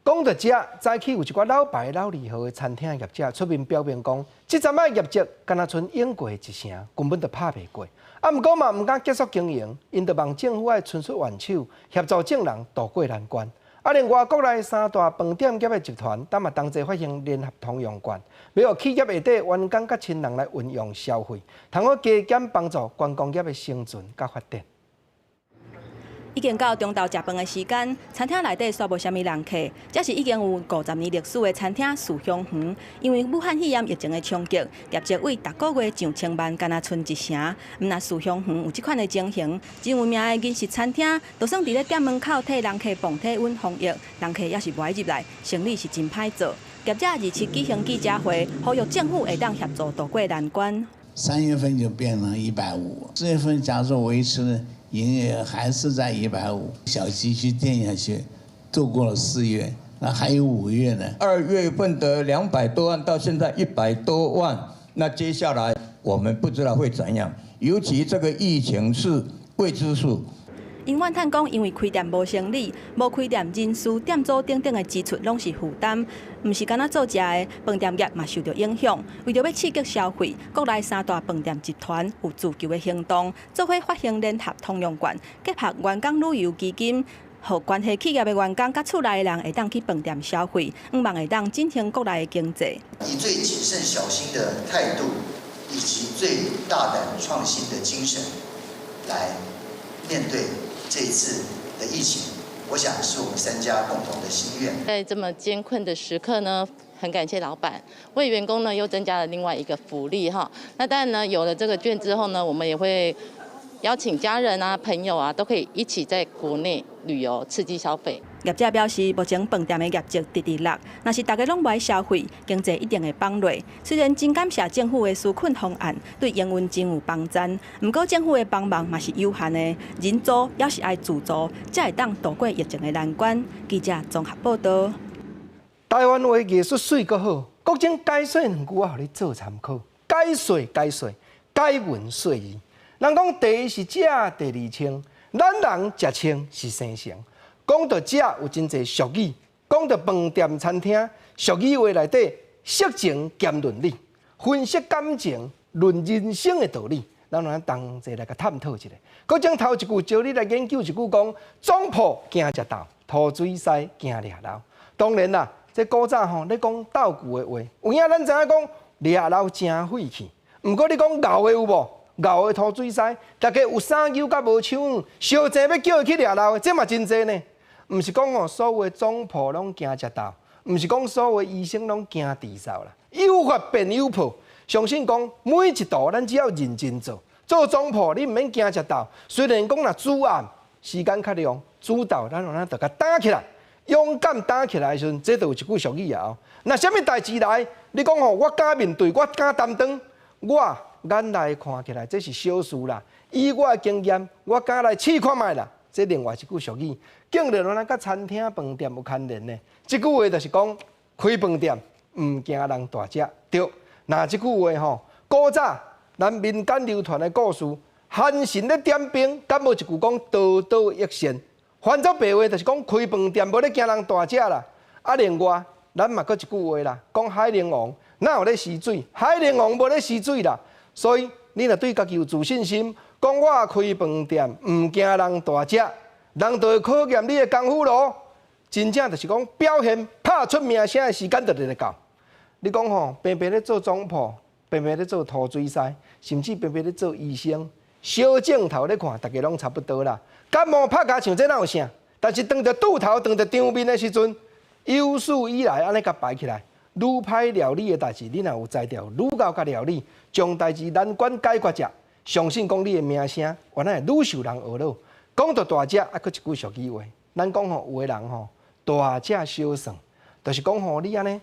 講到這，早起有一寡老牌老字號的餐廳業者出面表明講，這陣仔業績敢若賰湧過一成，根本就拍袂過。啊，毋過嘛，毋敢結束經營，𪜶就望政府愛伸出援手，協助眾人渡過難關。啊，另外國內三大飯店業的集團，當嘛同齊發行聯合通用券，欲予企業下底員工佮親人來運用消費，通好加減幫助觀光業的生存佮發展。已經到中晝食飯的時間，餐廳內底煞無啥物人客。這是已經有50年歷史的餐廳樹香園，因為武漢肺炎疫情的衝擊，業績對逐個月上千萬，敢若賰一成。毋但樹香園有這款的情形，真有名的飲食餐廳，就算佇咧店門口替人客磅體溫防疫，人客也是無愛入來，生意是真歹做。業者27舉行記者會，呼籲政府會當協助渡過難關。 3月份就變成150，4月份假如維持營業還是在150，小繼續墊下去，度過了4月，那還有5月呢。2月份的200多萬到現在100多萬，那接下來我們不知道會怎樣，尤其這個疫情是未知數。𪜶怨嘆講，因為開店無生意，無開店人事、店租等等的支出攏是負擔，毋是干焦做食的，飯店業嘛受著影響。為著欲刺激消費，國內三大飯店集團有自救的行動，做伙發行聯合通用券，結合員工旅遊基金，予關係企業的員工佮厝內的人會當去飯店消費，向望會當振興國內的經濟。以最謹慎小心的態度，以及最大膽創新的精神，來面對這一次的疫情，我想是我們三家共同的心願。在這麼艱困的時刻呢，很感謝老闆為員工呢又增加了另外一個福利哈。那當然呢，有了這個券之後呢，我們也會邀請家人啊、朋友啊，都可以一起在國內旅遊，刺激消費。業者表示，目前飯店的業績直直落，若是大家攏無愛消費，經濟一定會放落。雖然真感謝政府的紓困方案對營運真有幫助，毋過政府的幫忙嘛是有限的，人助猶是愛自助，才會當渡過疫情的難關。記者綜合報導。台灣話藝術媠閣好，各種解說兩句我予你做參考。解說解說，解文說字。人講第一是食，第二穿，咱人食穿是生成。講到食有真濟俗語，講到飯店餐廳，俗語話內底色情兼倫理，分析感情、論人生的道理，咱來同齊來共探討一下。閣將頭一句招你來研究一句講，總鋪驚食豆，塗水師驚掠摟。當然啦，這古早吼，咧講鬥句的話，有影咱知影講掠摟誠晦氣。毋過你講𠢕的有無？𠢕的塗水師，大家有三鳩佮無手，相爭欲叫伊去掠摟的，這嘛真濟呢。毋是講吼，所有的總鋪攏驚食豆，毋是講所有的醫生攏驚治嗽啦。有法變有報，相信講每一道咱只要認真做，做總鋪你毋免驚食豆。雖然講若煮暗時間較長，煮豆咱有著共擔起來，勇敢擔起來的時陣，這就有一句俗語啊。若啥物代誌來，你講吼，我敢面對，我敢擔當，我眼內看起來這是小事啦。以我的經驗，我敢來試看覓啦。這另外一句俗語，竟然原來佮餐廳飯店有牽連呢。這句話就是講開飯店毋驚人大食，對。若這句話吼，古早咱民間流傳的故事，韓信咧點兵，敢無一句講刀刀益善？翻做白話就是講開飯店無咧驚人大食啦。啊，另外咱嘛閣一句話啦，講海龍王哪有咧挲水？海龍王無咧挲水啦。所以你若對家己有自信心，講我開飯店毋驚人大食，人就會考驗你的功夫囉。真正就是講表現拍出名聲的時間就佇咧到。你講吼，平平咧做總鋪，平平咧做塗水師，甚至平平咧做醫生，小鏡頭咧看，大家攏差不多啦。感冒拍甲像這哪有啥？但是當著拄頭、當著場面的時陣，有史以來按呢共排起來，愈歹料理的代誌，你若有才調，愈𠢕共料理，將代誌難關解決者，相信講你的名聲，原來會愈受人呵咾。講著大隻，啊，閣一句俗語話，咱講吼，有的人吼大食小算，就是講吼你按呢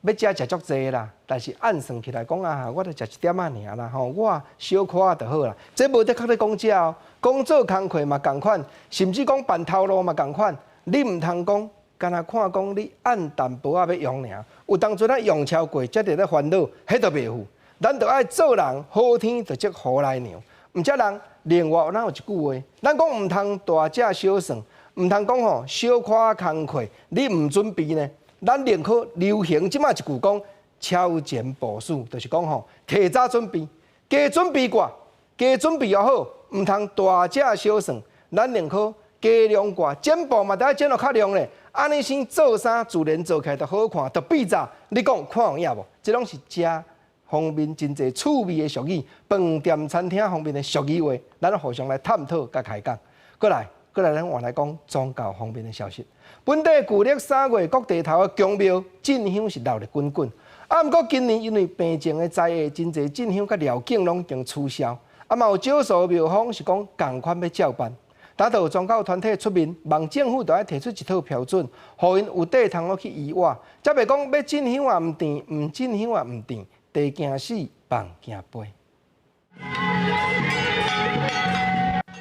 欲食食足濟啦，但是按算起來講啊，我著食一點仔爾啦，吼，我小可仔就好啦。這無的確咧講食哦，講做工課嘛仝款，甚至講辦頭路嘛仝款，你毋通講，干焦看講你按淡薄仔欲用爾，有當陣仔用超過，才佇咧煩惱，彼就袂赴。咱著愛做人好天就積雨來涼，毋才人另外咱有一句話，咱講毋通大食小算，毋通講吼小可工課，你毋準備呢？咱寧可流行這馬一句講超前部署，就是講吼提早準備，加準備寡，加準備又好，毋通大食小算，咱寧可加量寡，剪布嘛，得愛剪予較量咧。按呢先做衫，自然做起來就好看，就比早。你講看有影無？這攏是食方面真濟趣味的俗語，飯店餐廳方面的俗語話，咱互相來探討佮開講。過來，過來，咱換來講宗教方面的消息。本地舊曆三月各地頭的宮廟進香是鬧熱滾滾，啊，毋過今年因為病情的災害，真濟進香佮寮境攏已經取消，啊，嘛有少數廟方是講仝款欲照辦。當著有宗教團體出面，望政府著愛提出一套標準，予𪜶有地通去依倚。才袂講欲進香也毋甜，毋進香也毋甜，地驚死，夢驚飛。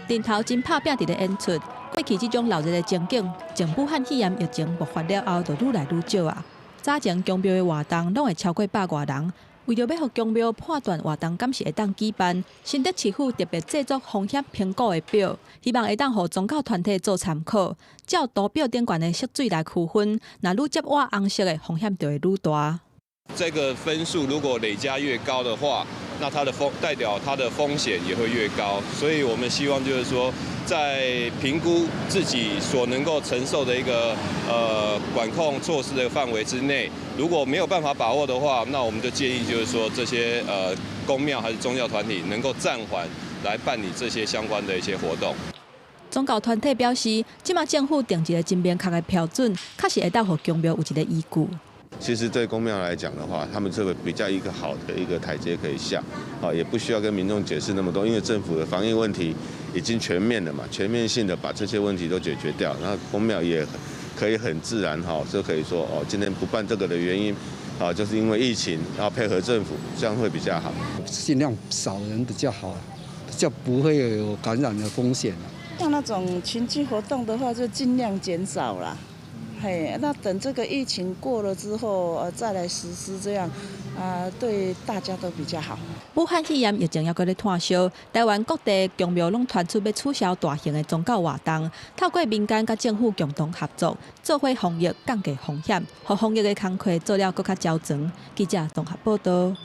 陣頭真拍拚佇咧演出，過去這種鬧熱的情景，從武漢肺炎疫情爆發了後，就愈來愈少啊。早前宮廟的活動攏會超過百外人，為著欲予宮廟判斷活動敢是會當舉辦，新竹市府特別製作風險評估的表，希望會當予宗教團體做參考，照圖表頂懸的色水來區分，若愈接倚紅色的風險就會愈大。這個分數如果累加越高的話，那它的風代表它的風險也會越高，所以我們希望就是說，在評估自己所能夠承受的一個管控措施的範圍之內，如果沒有辦法把握的話，那我們就建議就是說，這些宮廟還是宗教團體能夠暫緩來辦理這些相關的一些活動。宗教團體表示，這馬政府定一個真明確的標準，確實會當予宮廟有一個依據。其實對宮廟來講的話，他們這個比較一個好的一個台階可以下，啊，也不需要跟民眾解釋那麼多，因為政府的防疫問題已經全面了嘛，全面性的把這些問題都解決掉，那宮廟也可以很自然哈，就可以說哦，今天不辦這個的原因，啊，就是因為疫情，然後配合政府，這樣會比較好。盡量少人比較好，比較不會有感染的風險。像那種群聚活動的話，就盡量減少啦。嘿，那等這個疫情過了之後，再來實施這樣，啊，對大家都比較好。武漢肺炎疫情猶閣咧湠燒，台灣各地宮廟攏傳出欲取消大型的宗教活動，透過民間佮政府共同合作，做伙防疫降低風險，予防疫的工課做了閣較周全。記者綜合報導。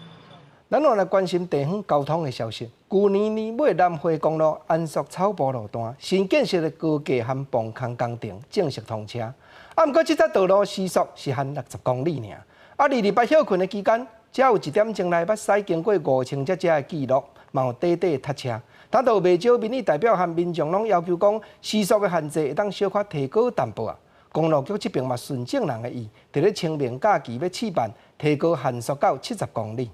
咱來關心地方交通的消息。舊年年尾，南迴公路安朔草埔路段新建設的高架和磅空工程正式通車。啊，毋過這節道路時速是限60公里爾。啊，228歇睏的期間，才有一點鐘內捌駛經過5000只車的記錄，嘛有短短塞車。當著袂少民意代表和民眾攏要求講，時速的限制會當小可提高淡薄仔。公路局這邊嘛順眾人的意，佇咧清明假期欲試辦提高限速到70公里。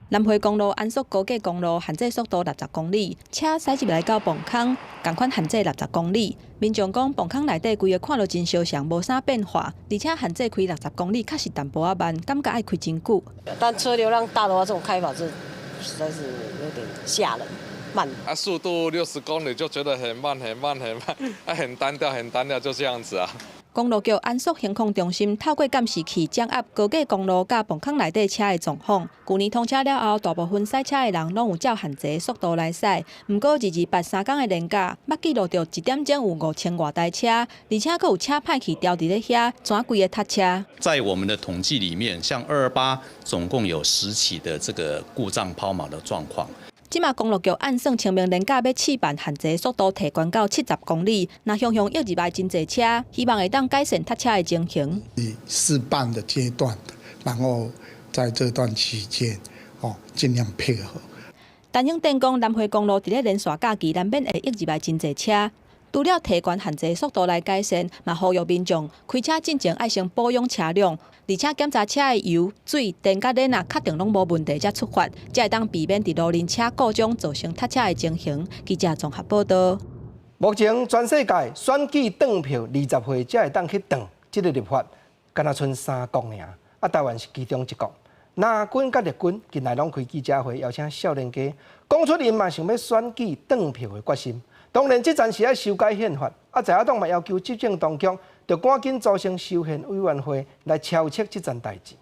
南迴公路安朔高架公路限制速度60公里，車駛入來到磅空，仝款限制60公里。民眾講，磅空內底規个看落真相像，無啥變化，而且限制開60公里確實淡薄仔慢，感覺愛開真久。但車流量大的話，這種開法是實在是有點嚇人，慢。啊，速度60公里就覺得很慢，很慢，很慢，啊，很單調，很單調，就這樣子啊。公路局安朔行控中心透過監視器掌握高架公路佮磅空內底車的狀況。舊年通車了後，大部分駛車的人攏有照限制速度來駛。毋過228三工的連假，捌記錄著一點鐘有5000外台車，而且閣有車歹去牢佇咧遐，全規个塞車。在我們的統計裡面，像228總共有10起的這個故障拋錨的狀況。這馬公路局按算清明連假欲試辦限制速度提懸到70公里，若雄雄約入來真濟車，希望會當改善塞車的情形。以試辦的階段，然後在這段期間，哦，盡量配合。陳興典講，南迴公路佇咧連續假期難免會湧入來真濟車，除了提懸限制速度來改善，嘛呼籲民眾開車進前愛先保養車輛，而且檢查車的油、水、電佮輪仔，確定攏無問題才出發，才會當避免佇路輪車故障造成塞車的情形。記者綜合報導。目前全世界選舉轉票20歲才會當去轉，這个立法敢若賰三國爾，啊，台灣是其中一國。藍軍佮綠軍近來攏開記者會，邀請少年家講出𪜶嘛想欲選舉轉票的決心。當然，這陣是愛修改憲法，啊，在野黨嘛要求執政當局著趕緊組成修憲委員會來敲策這層代誌。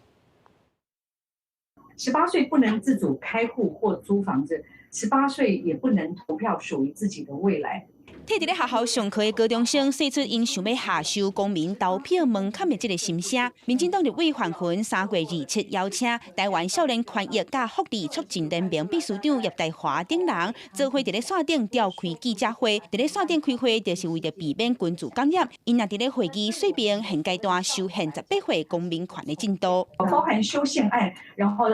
18歲不能自主開戶或租房子，十八歲也不能投票屬於自己的未來。替佇咧學校上課的高中生，說出𪜶想欲下修公民投票門檻的這个心聲。民進黨立委范雲3月27邀請台灣少年權益佮福利促進聯盟秘書長葉大華等人，做伙佇咧線頂召開記者會。佇咧線頂開會，就是為著避免群聚感染。𪜶也佇咧會議說明現階段修憲十八歲公民權的進度，包含修憲案，然後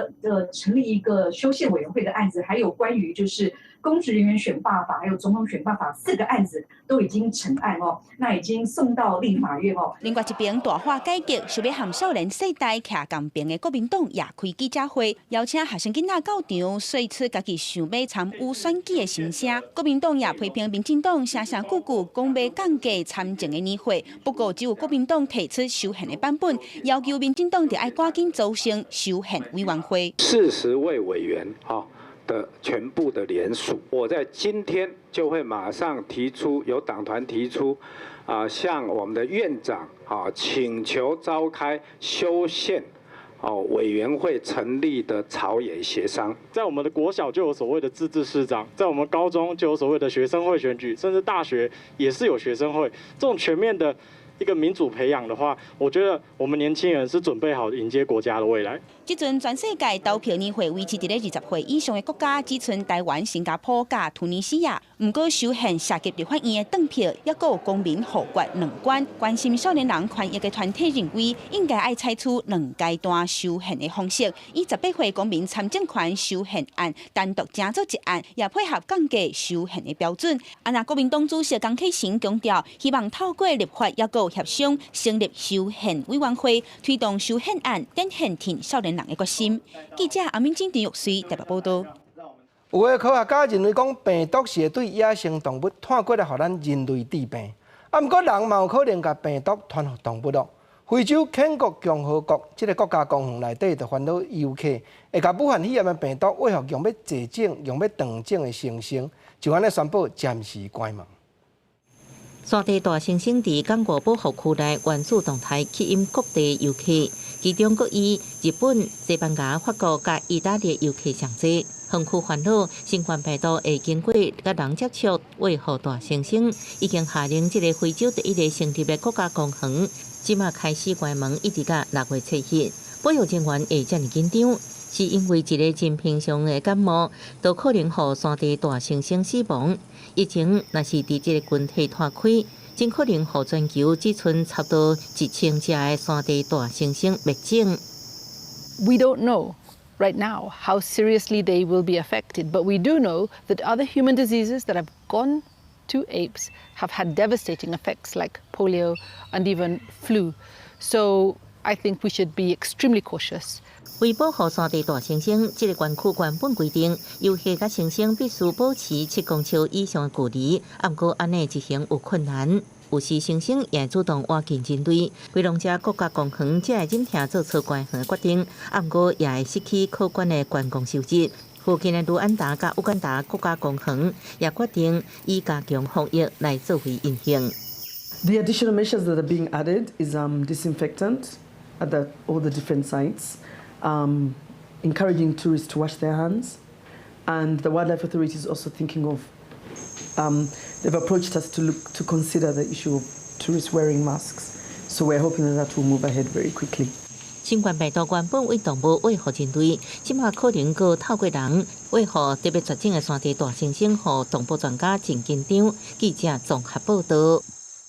成立一個修憲委員會的案子，還有關於就是公職人員選罷法，還有總統選罷法四個案子都已經成案哦，那已經送到立法院哦。另外一邊大化改革，想欲和少年世代徛仝爿的國民黨也開記者會，邀請學生囡仔到場，說出家己想欲參與選舉的心聲。國民黨也批評民進黨聲聲句句講欲降低參政的年歲，不過只有國民黨提出修憲的版本，要求民進黨著愛趕緊組成修憲委員會。40位委員哈的全部的聯署，我在今天就會馬上提出，由黨團提出，啊，向我們的院長啊請求召開修憲哦委員會成立的朝野協商。在我們的國小就有所謂的自治市長，在我們高中就有所謂的學生會選舉，甚至大學也是有學生會。這種全面的一個民主培養的話，我覺得我們年輕人是準備好迎接國家的未來。這陣全世界投票年歲維持佇咧20歲以上的國家，只賰台灣、新加坡佮突尼西亞。毋過修憲涉及立法院的轉票，抑閣有公民予決兩關。關心少年人權益的團體認為，應該愛採取兩階段修憲的方式，以十八歲公民參政權修憲案單獨成做一案，也配合降低修憲的標準。啊，若國民黨主席江啟臣強調，希望透過立法抑閣協商，成立修憲委員會，推動修憲案，展現挺少年人的決心。記者阿敏晶、陳玉穗台北報導。有的科學家認為講，病毒是會對野生動物傳過來，予咱人類致病。啊，毋過人嘛有可能共病毒傳予動物囉。非洲肯國共和國這个國家公園內底就煩惱遊客會共武漢肺炎的病毒餵予欲欲坐種、欲欲斷種的猩猩，就按呢宣布暫時關門。山地大猩猩佇剛果保護區內原始狀態吸引各地遊客，其中閣以日本、西班牙、法國佮意大利遊客上濟。園區煩惱新冠病毒會經過佮人接觸，餵予大猩猩，已經下令這个非洲第一个成立的國家公園，這馬開始關門，一直到6月7日。保育人員會遮爾緊張，是因為一个真平常的感冒，都可能予山地大猩猩死亡。疫情若是佇這个群體湠開，真可能予全球只賰差不多1000隻的山地大猩猩滅種。 We don't know right now how seriously they will be affected, but we do know that other human diseases that have gone to apes have had devastating effects like polio and even flu. So I think we should be extremely cautious. 為保護山地大猩猩，這个園區原本規定，遊客佮猩猩必須保持7公尺以上的距離，毋過按呢執行有困難。有時猩猩也主動倚近人類，基隆這國家公園才會忍痛做出關園的決定，毋過也會失去可觀的觀光收入。附近的盧安達佮烏干達國家公園也決定以加強防疫來作為因應。 The additional measures that are being added is disinfectant at all the different sites, encouraging tourists to wash their hands, and the wildlife authority is also thinking of, they've approached us to look to consider the issue of tourists wearing masks. So we're hoping that that will move ahead very quickly. 新冠病毒原本對動物餵予人類，這馬可能閣透過人餵予特別絕種的山地大猩猩，予動保專家真緊張。記者綜合報導。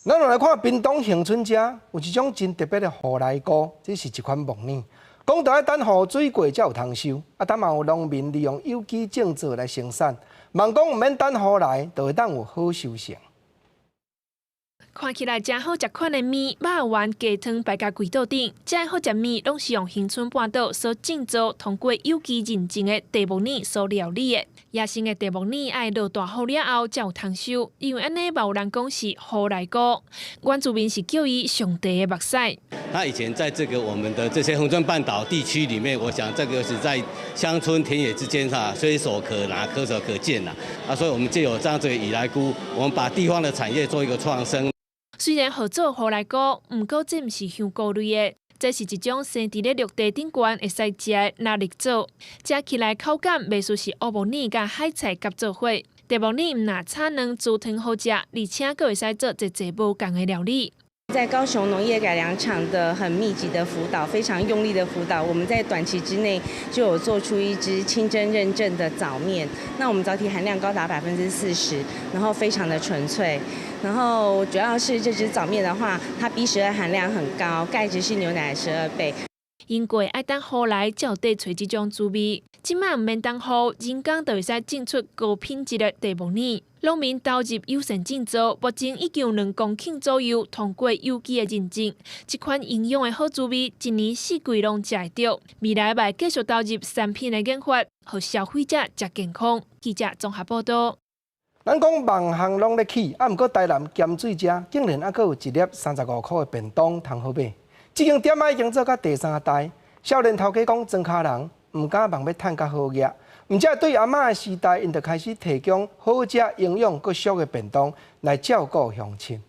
咱來看屏東恆春遮有一種真特別的雨來菇，這是一款木耳。講到愛等雨水過才有通收，啊，但嘛有農民利用有機種作來生產，望講毋免等雨來，就會當有好收成。看起來誠好食款的麵、肉圓、雞湯擺佇櫃桌頂，遮好食麵攏是用恆春半島所種作、通過有機認證的茶木耳所料理的。野生的茶木耳愛落大雨了後才有通收，因為按呢嘛有人講是雨來菇。原住民是叫伊上帝的目屎。那以前在這個我們的這些恆春半島地區裡面，我想這個是在鄉村田野之間哈，隨手可拿、可手可見啦。啊，所以我們就有這樣子雨來菇，我們把地方的產業做一個創生。雖然號做雨來菇，毋過這毋是香菇類的，這是一種生佇咧陸地頂懸會使食的蘆綠藻，食起來口感袂輸是烏木耳佮海菜夾做伙。茶木耳毋但炒卵煮湯好食，而且閣會使做濟濟無仝的料理。在高雄農業改良場的很密集的輔導，非常用力的輔導，我們在短期之內就有做出一支清真認證的藻麵。那我們藻體含量高達40%，然後非常的純粹。然後主要是這支藻麵的話，它 B12含量很高，鈣質是牛奶12倍。因過愛等雨來才有得揣這種滋味，這馬毋免等雨，人工就會使種出高品質的茶木耳。農民投入友善種作，目前已經有2公頃左右通過有機的認證。這款營養的好滋味，一年四季攏食會著。未來嘛會繼續投入產品的研發，予消費者食健康。記者綜合報道。咱講萬項攏咧起，啊，毋過台南鹹水遮竟然猶閣有一粒35箍的便當通好買。這間店仔已經做到第三代，少年頭家講莊跤人毋敢望欲趁較好額，毋才對阿嬤的時代，𪜶就開始提供好食、營養、閣俗的便當來照顧鄉親。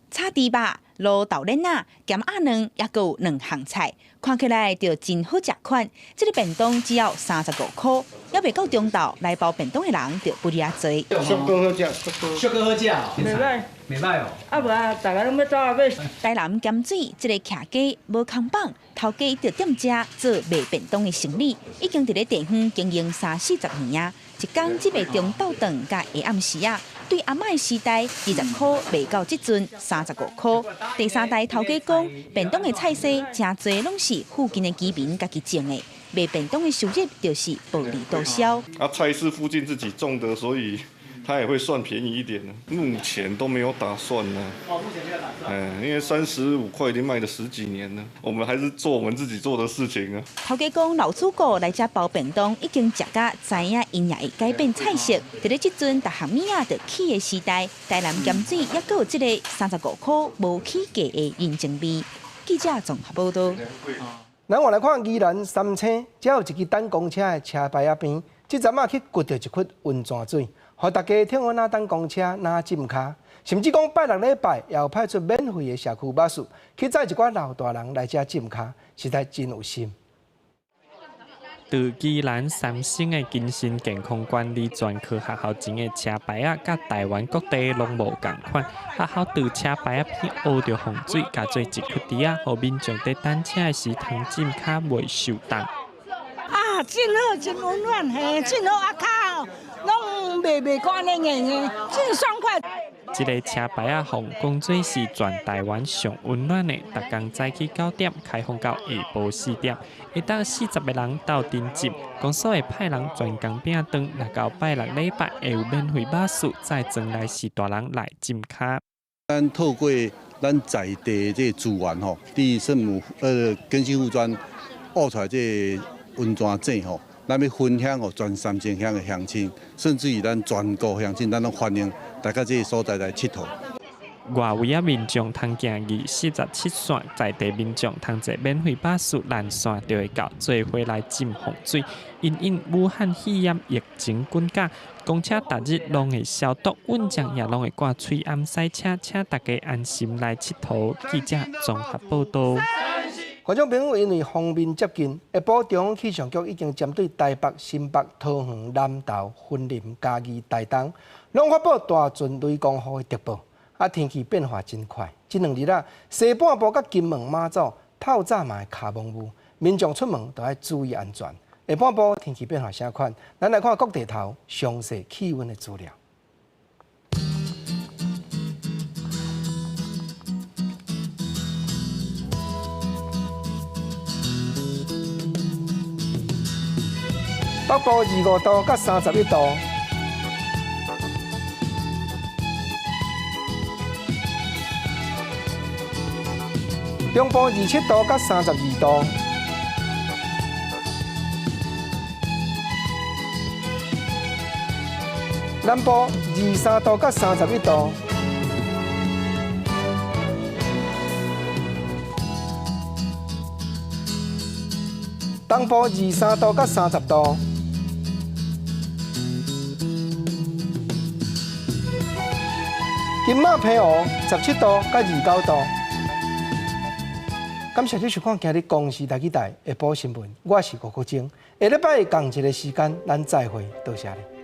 炒豬肉、滷豆奶仔、鹹鴨卵，猶閣有兩項菜，看起來就真好食款。這个便當只要35箍，猶未到中晝來包便當的人就不離仔濟。俗閣好食，俗閣好食，袂䆀，袂䆀哦。啊無啊，大家攏欲走啊買。台南鹹水這个徛家無空放，頭家佇踮遮做賣便當的生意，已經佇咧地方經營三四十年啊。一工只賣中晝頓佮下暗時仔。對阿嬤的時代，20箍賣到這陣35箍。第三代頭家講，便當的菜色誠濟攏是附近的居民家己種的，賣便當的收入就是薄利多銷。啊，菜是附近自己種的，所以他也會算便宜一點。目前都沒有打算呢。哦，目前沒有打算。嗯，因為35塊已經賣了十幾年了，我們還是做我們自己做的事情啊。頭家講，老主顧來遮包便當，已經食甲知影𪜶也會改變菜色。佇咧這陣逐項物仔都起的時代，台南鹹水猶閣有這个35箍無起價的人情味。記者綜合報道。咱換來看宜蘭三星，遮有一支等公車的車牌仔邊，這陣仔去掘著一窟溫泉水，予大家聽阮若等公車，若浸跤，甚至講拜六禮拜也有派出免費的社區巴士去載一寡老大人來遮浸跤，實在真有心。佇宜蘭三星的精神健康管理專科學校前的車牌仔，佮台灣各地攏無仝款。學校佇車牌仔邊挖著風水，共做一窟池仔，予民眾佇等車的時通浸跤袂受凍。啊，真好，真溫暖，嘿，真好啊，跤攏袂閣按呢硬的，真爽快。這个車牌仔放風水是全台灣上溫暖的，逐工早起9點開放到下晡4點，會當40個人鬥陣浸。公所會派人專工餅頓，若到拜六禮拜會有免費巴士載莊內序大人來浸跤。咱透過咱在地這個資源吼，佇聖母更新附專挖出來這個溫泉井吼，咱欲分享予全三星鄉的鄉親，甚至於咱全國鄉親，咱攏歡迎大家這个所在來𨑨迌。外圍仔民眾通行247線，在地民眾通坐免費巴士攔線就會到，做伙來浸風水。因應武漢肺炎疫情滾價，公車逐日攏會消毒，運將也攏會掛喙罨洗車，請大家安心來𨑨迌。記者綜合報道。觀眾朋友，因為鋒面接近，下晡中央氣象局已經針對台北、新北、桃園、南投、雲林、嘉義、台東，攏發布大陣雷公雨的特報。啊，天氣變化真快，這兩日啊，西半部佮金門、馬祖透早嘛會跤濛霧，民眾出門都愛注意安全。下半晡天氣變化啥款？咱來看各地頭詳細氣溫的資料。北部25度佮31度。中部27度佮32度。南部23度佮31度。東部23度佮30度。金馬澎湖17度佮29度。感謝你收看今日公視台語台下晡新聞，我是吳國晶。下禮拜仝一个時間，咱再會，多謝你。